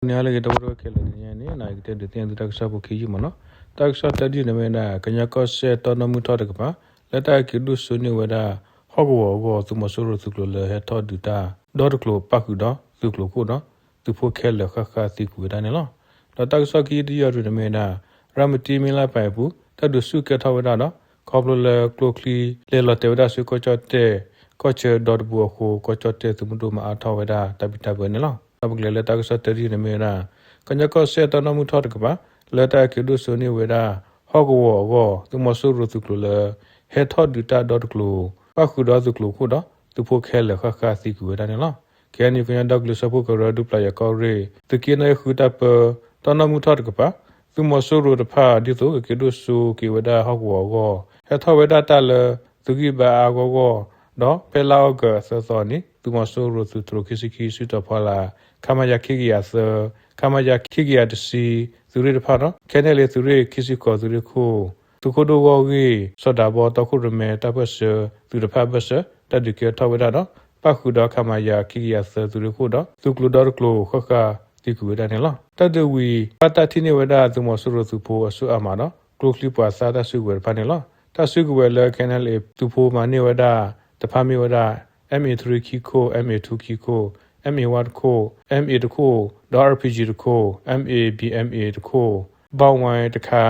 နံၤဟါလၢအဂ့ၤ ဒီပုၢ်ဝဲၢ်ခဲလၢာ်, တနံၤအံၤန့ၣ် ယကတဲဒုးသ့ၣ်ညါသုတၢ်ကစီၣ်ဖိခံယုၢ်မးနီၤ. တၢ်ကစီၣ်တၢတယုၢ်န့ၣ်မ့ၢ်ဝဲဒၣ် ကညီကီၢ်စဲၣ်တီနီၣ်မုၢ်ထီၣ်တကပၤ လၢတၢ်က့ၤဒိၣ်စိန့ၢ်ဝဲဒၣ် ဟီၣ်ကဝီၤအဂီၢ် သုးမီၤစိရိၤသုးကျိၤလၢဟဲထီၣ်ဒုးတၢ်ဒီတကျိၤ ပၣ်ဃုာ်ဒီးသုးကျိၤခိၣ်ဒီး သုးဖိခဲလၢာ်ဃၣ်ဃၣ်သံကွံာ်ဝဲဒၣ်န့ၣ်လီၤ. ဒီးတၢ်ကစီၣ်ခံတယုၢ်အံၤန့ၣ်မ့ၢ်ဝဲဒၣ် ရၤမတံမ့လၢပၢၤအပူၤ တၢ်ဒုးဆူၣ်ကဲထီၣ်ဝဲဒၣ်ဒီး ခီဖျိလၢကျိချံလဲၤလီၤတဲာ်ဝဲဒၣ်ဆူကီၢ်ကၠီၣ်တဲၣ် ကီၢ်ဆၢဒီတပူၤအဃိ ကီၢ်ကၠီၣ်တဲၣ်သုးမုၢ်ဒိၣ်မၤအါထီၣ်ဝဲဒၣ်တၢ်ဘံၣ်တၢ်ဘၢန့ၣ်လီၤ. ဒီးပကလဲၤလၢတၢ်ကစီၣ်တၢတယုၢ်န့ၣ်မ့ၢ်ဝဲဒၣ် ကညီကီၢ်စဲၣ်တီနီၣ်မုၢ်ထီၣ်တကပၤ လၢတၢ်က့ၤဒိၣ်စိန့ၢ်ဝဲဒၣ် ဟီၣ်ကဝီၤအဂီၢ် သုးမီၤစိရိၤသုးကျိၤလၢ ဟဲထီၣ်ဒုးတၢ်ဒီတကျိၤ ပၣ်ဃုာ်ဒီးသုးကျိၤခိၣ်ဒီး သုးဖိခဲလၢာ်ဃၣ်ဃၣ်သံကွံာ်ဝဲဒၣ်န့ၣ်လီၤ. ခဲအံၤန့ၣ် ကညီဒီကလုာ်စၢဖှိၣ်ကရၢ ဒူပျၢ်ယၤကီၢ်ရ့ၣ် သုးက့နီၣ်ဂံၢ်ဃုတၢ်ပၢ တီနီၣ်မုၢ်ထီၣ်တကပၤ သုးမီၤစိရိၤတဖၣ်ဒ်သိးကက့ၤဒိၣ်စိက့ၤဝဲဒၣ်ဟီၣ်ကဝီၤအဂီၢ် ဟဲထီၣ်ဝဲဒၣ်တၢ်လၢ သုးဂံၢ်ဘါအါအါဂီၢ်ဂီၢ် ဒီးဖဲလါအီကူးအသၢသီန့ၣ် သုးမီၤစိရိၤသုးတြိၤခံဆံခံ စုတီၤဖီလာ် ခမရ ခံကယၤသၢ ခမရ ခံကယၤတဆံ သုးရ့ၣ်တဖၣ်ဒီး ခဲန့ၣ်လၢသုးရ့ၣ်ခံဆံဃိး သုးရ့ၣ်ခိၣ် သုးခိၣ်ဒိၣ်ဂီၢ်ဂ့ၢ် စီၤဒၤဘီ တီခိၣ်ရိၣ်မဲ တၢ်ပၢၢ်ဆၢသုးတဖၣ်အဘၢၣ်စၢၤ တၢ်ဒုးကဲထီၣ်ဝဲဒၣ်ဒီး ပၣ်ဃုာ်ဒီး ခမရ ခံကယၤသၢ သုးရ့ၣ်ခိၣ်ဒီး သုးကျိၤဒီတကျိၤဃၣ်ဃၣ်သံကွံာ်ဝဲဒၣ်န့ၣ်လီၤ. တၢ်ဒုးဝံၤ ဘၣ်တၢ်ထံၣ်န့ၢ်ဝဲဒၣ်သုးမီၤစိရိၤသုးဖိအစိၣ်အါမးဒီး ကျိချံပှၤသးတၢ်စုကဝဲၤတဖၣ်န့ၣ်လီၤ. တၢ်စုကဝဲၤလၢ ခဲန့ၣ်လၢသုးဖိမၤန့ၢ်ဝဲဒၣ်တဖၣ်မ့ၢ်ဝဲဒၣ် M A three ခံခိၣ်, M A two ခံခိၣ်, M A one တခိၣ်, M A တခိၣ် ဒီး R P G တခိၣ်, M A B M A တခိၣ်, ဘၣ်ဝဲတခါ,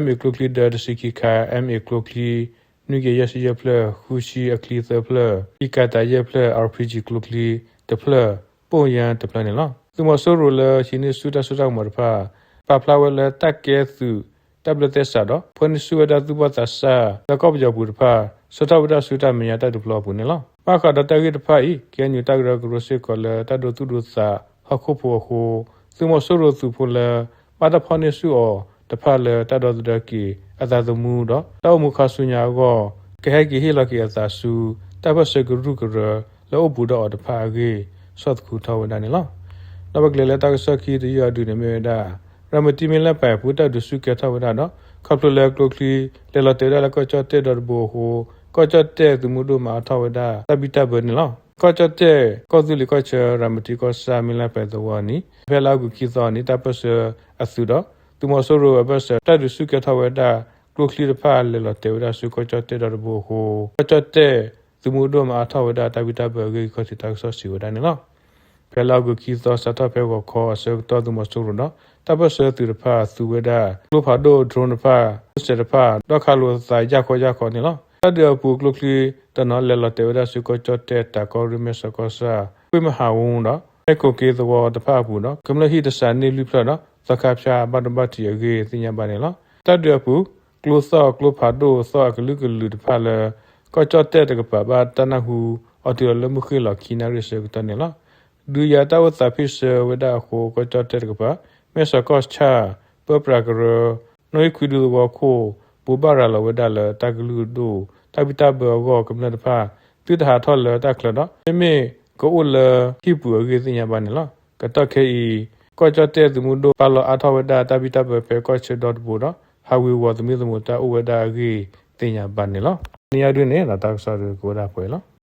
M A ကျိချံဒၢတဆံခံခါ, M A ကျိချံ နွံကယၤယဲၢ်ဆံယဲၢ်ဖျၢၣ်, ဃုဆံအချံသၢဖျၢၣ်, အံကၤတၢ်ယဲၢ်ဖျၢၣ်, R P G ကျိချံတဖျၢၣ်, ပိၣ်ယၢ်တဖျၢၣ်န့ၣ်လီၤ. သုးမီၤစိရိၤလၢဟံးန့ၢ်ဆူၣ်တၢ်စိတၢ်ကမီၤတဖၣ် ပာ်ဖျါဝဲလၢတၢ်ကဲသုးတၢ်ဘျၢသဲစးဒီး ဖၢန့ၢ်ဆူၣ်ဝဲဒၣ်သူၣ်ဘီၣ်သးစၢ်လၢကီၢ်ပယီၤပူၤတဖၣ် ဆှၢထီၣ်ဝဲဒၣ်ဆူတၢ်မဲာ်ညါတၢ်ဒုးပျီအပူၤန့ၣ်လီၤ. ဘၣ်ဃးဒီးတၢ်ဂ့ၢ်တဖၣ်အံၤ KNU တၢ်ကရၢကရိစ့ၢ်ကီးလၢတၢ်ဒိသူၣ်ဒိသးဟီၣ်ခိၣ်ဖိအဃိ သုးမီၤစိရိၤသုးဖိလၢ ဘၣ်တၢ်ဖီၣ်န့ၢ်ဆူၣ်အီၤတဖၣ်လၢတၢ်ဒီသဒၢက့ၤအသးသမူဒီး တၢ်အိၣ်မူခါဆူညါအဂီၢ် ကဟဲက့ၤဟ့ၣ်လီၤက့ၤအသးဆူ တၢ်ပၢၢ်ဆၢကရူၢ်ကရၢလၢအိၣ်ဘူးဒီးအီၤတဖၣ်အဂ့ၢ် ဆီၣ်သခူထီၣ်ဝဲဒၣ်န့ၣ်လီၤ. ဒီးပကလဲၤလၢတၢ်ကစီၣ်ခံတယုၢ်အဒုးန့ၣ်မ့ၢ်ဝဲဒၣ် ရၤမတံမ့လၢပၢၤအပူၤ တၢ်ဒုးဆူၣ်ကဲထီၣ်ဝဲဒၣ်ဒီး ခီဖျိလၢကျိချံလဲၤလီၤတဲာ်ဝဲဒၣ်လၢကီၢ်ကၠီၣ်တဲၣ်ဒီတဘိအဃိ ကီၢ်ကၠီၣ်တဲၣ်သုးမုၢ်ဒိၣ်မၤအါထီၣ်ဝဲဒၣ်တၢ်ဘံၣ်တၢ်ဘၢန့ၣ်လီၤ. ကီၢ်ကၠီၣ်တဲၣ် ကီၢ်သူလ့ၤကီၢ်ဆၢ ရၤမတံကီၢ်ဆၣ် မ့လၢပၢၤသဝီန့ၣ် ဖဲလါအီကူးခံသီန့ၣ် တၢ်ပၢၢ်ဆၢအသုးဒီး သုးမီၤစိရိၤအဘၢၣ်စၢၤ တၢ်ဒုးဆူၣ်ကဲထီၣ်ဝဲဒၣ် ကျိချံတဖၣ်လဲၤလီၤတဲာ်ဝဲဒၣ်ဆူကီၢ်ကၠီၣ်တဲၣ်ဒီတဘိအဃိ ကီၢ်ကၠီၣ်တဲၣ်သုးမုၢ်ဒိၣ်မၤအါထီၣ်ဝဲဒၣ်တၢ်ဘံၣ်တၢ်ဘၢအဂ့ၢ် ခီၣ်ထံးတၢ်ကစီၣ်စံးဝဲဒၣ်န့ၣ်လီၤ. ဖဲလါအီကူးခံသီ စးထီၣ်ဖဲဂီၤခီအဆၢကတီၢ် သုးမီၤစိရိၤဒီး တၢ်ပၢၢ်ဆၢသုးတဖၣ်သူဝဲဒၣ် ကျိဖးဒိၣ် drone တဖၣ် စဲးတဖၣ် ဒီးခးလိာ်သးယၢ်ခီယၢ်ခီန့ၣ်လီၤ. တၢ်ဒုးအပူၤ ကျိချံတနီၤလဲၤလီၤတဲာ်ဝဲဒၣ်ဆူကီၢ်ကၠီၣ်တဲၣ် တၢ်ကီၢ်ရ့ၣ် မဲၢ်ဆီးကီၢ်ဆၣ် ကွ့ၢ်မဟးဝူဒီး မဲၢ်ကိးက့သဝီတဖၣ်အပူၤဒီး ကမျၢၢ်ဟံၣ်တစးန့ၢ်လွံၢ်ဖျၢၣ်ဒီး သီခါဖၠါဘၣ်ဒိဘၣ်ထံးအဂ့ၢ်သ့ၣ်ညါဘၣ်န့ၣ်လီၤ. တၢ်ဒုးအပူၤ ကျိသီၣ်ကျိဖးဒိၣ်သီၣ်အကလုာ်ကလုာ်တဖၣ်လၢ ကီၢ်ကၠီၣ်တဲၣ်တကပၤဘၣ်တၢ်နၢ်ဟူအီၤတုၤလီၤလၢမုၢ်ဃ့ၢ်လီၤခံနၣ်ရံၣ်အဆၢကတီၢ်န့ၣ်လီၤ. ဒုးယၤတၢ်အိၣ်သးဖ့ၣ်ဆၢဝဲဒၣ်အဃိ ကီၢ်ကၠီၣ်တဲၣ်တကပၤ မဲၢ်ဆီးကီၢ်ဆၣ် ပၢပြးကရၢ နီၣ်ဂံၢ်ခွံဒူသဝီခိၣ် ဘိးဘၣ်ရၤလီၤဝဲဒၣ်လၢတၢ်ကလုၢ်ဒိၣ် တၢ်ဘံၣ်တၢ်ဘၢအဂီၢ် ကမျၢၢ်တဖၣ် သုတဟးထီၣ်လၢတၢ်ချၢဒီး မ့မ့ၢ်ကအိၣ်လၢဟံၣ်ပူၤအဂ့ၢ်သ့ၣ်ညါဘၣ်န့ၣ်လီၤ. ကတီၢ်ခဲအံၤ ကီၢ်ကၠီၣ်တဲၣ်သုးမုၢ်ဒိၣ်ပာ်လီၤအါထီၣ်ဝဲဒၣ်တၢ်ဘံၣ်တၢ်ဘၢဖဲကီၢ်ဆၢဒီတဘိဒီး ဟးဝ့ၤဝီၤသမံသမိးတၢ်အိၣ်ဝဲဒၣ်အဂ့ၢ်သ့ၣ်ညါဘၣ်န့ၣ်လီၤ. နံၤအံၤဒုးန့ၣ် တၢ်ကစီၣ်ဒုးကအိၣ်ဒၣ်ပှဲၤလီၤ.